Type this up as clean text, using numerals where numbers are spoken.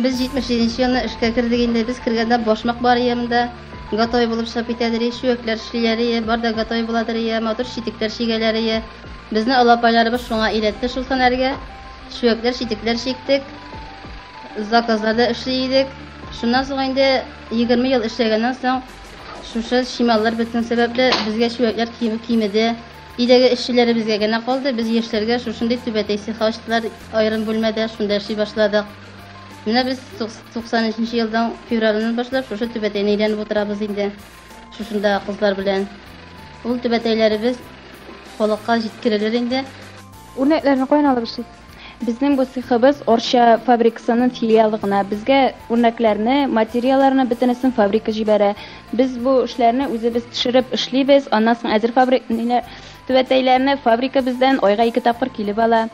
Без 77 елны эшкә кердек инде. Без кергәндә башмак бар ие монда. Готовый булып чыгып китәдер ие, чүәкләр эшлиләр ие, бар да готовый буладыр ие, матур читекләр чигәләр ие. Безне олы апайларыбыз шуңа өйрәтте шул һөнәргә. Чүәкләр, читекләр чиктек. Заказларда эшли идек. Шуннан соң инде 20 ел эшләгәннән соң шушы чималлар бетү сәбәпле безгә чүәкләр кимеде. Өйдәге эшчеләребезгә генә калды. Без яшьләргә шушындый түбәтәй цехы ачтылар, аерым бүлмәдә, шунда эшли башладык. Менә без 93 елның февраленнән башлап шушы түбәтәйне әйләнеп утырабыз инде. Шушында кызлар белән. Ул түбәтәйләребез халыкка җиткерелер инде. Үрнәкләрне каян алып эшлисез? Безнең бу цехыбыз Орча фабрикасының филиалы гына. Безгә үрнәкләрне, материалларны бөтенесен фабрика җибәрә. Без бу эшләрне үзебез төшереп эшлибез, аннан соң әзер фабрик ниләр, түбәтәйләрне фабрика бездән айга ике тапкыр килеп ала.